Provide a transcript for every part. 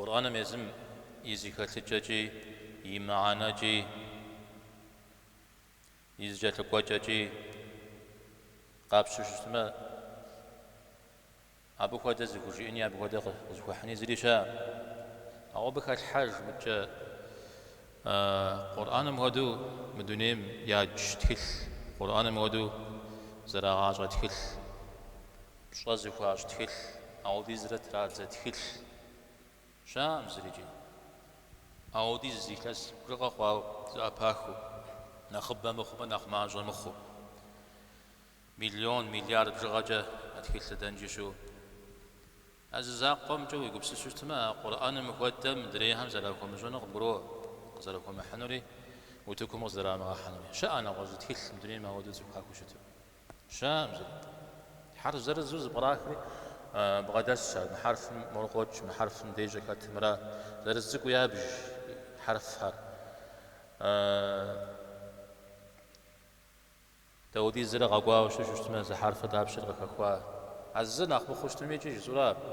Къурӏэным езым и зэхэлъыкӏэкӏи, и мыхьэнэкӏи, и зэкӏэлъыкӏуэкӏэкӏи къапщтэу щытмэ, абы хуэдэ зыхужиӏэни, абы хуэдэ къызыхуэхьыни зыри щыӏэкъым. Ауэ абы хэлъхьэж мыдкӏэ Къурӏэным хуэдэу мы дунейм ядж тхылъ, Къурӏэным хуэдэу зэрагъащӏэ тхылъ, пщӏэ зыхуащӏ тхылъ, ауэдизрэ традзэ тхылъ щыӏэкъым зырикӏи. Ауэдиз илъэс бжыгъэ хъуауэ зэӏэпахыу, нэхъыбэ мыхъумэ, нэхъ мащӏэ мыхъуу. Миллион, миллиард бжыгъэкӏэ а тхылъыр дэнкӏи щыӏэу. А зы закъуэмкӏэ уегупсысу щытмэ, а Къурӏэным хуэдэ мыдрейхэм зэрахуэмыщӏынур къыбгуроӏуэ, къызэрыхуэмыхьынури, утыкум къызэрамыгъэхьэнури. Щыӏэ нэгъуэщӏ зы тхылъ мы дунейм ауэдэу цӏыхухэр хущыту? Щыӏэкъым зыри. Хьэрф зырызу зэпкърахри бгъэдэсщ ар, мы хьэрфым мор къокӏ, мы хьэрфым дей щӏыхэтыр мыра, зырыз цӏыкӏуу ябж хьэрфхэр. Дауэдизрэ къэкӏуауэ щыту щытмэ, зы хьэрфыр дапщэрэ къыхэхуа? А зыр нэхъ мыхъуу щытми икӏи жысӏэурэ, абы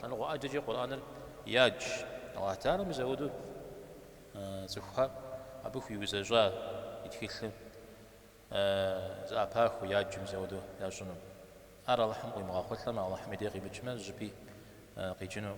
лъэныкъуэ ӏэджэкӏи Къурӏэныр ядж. Аллахь Тэхьэлам мис ауэдэу цӏыхухэр абы хуиузэщӏа и тхылъыр зэӏэпахыу яджу мис ауэдэу ящӏыну. Ар Алыхьым къуимыгъэхъулӏэмэ, Алыхьым и дей къимыкӏмэ, зыщӏыпӏи къикӏыну.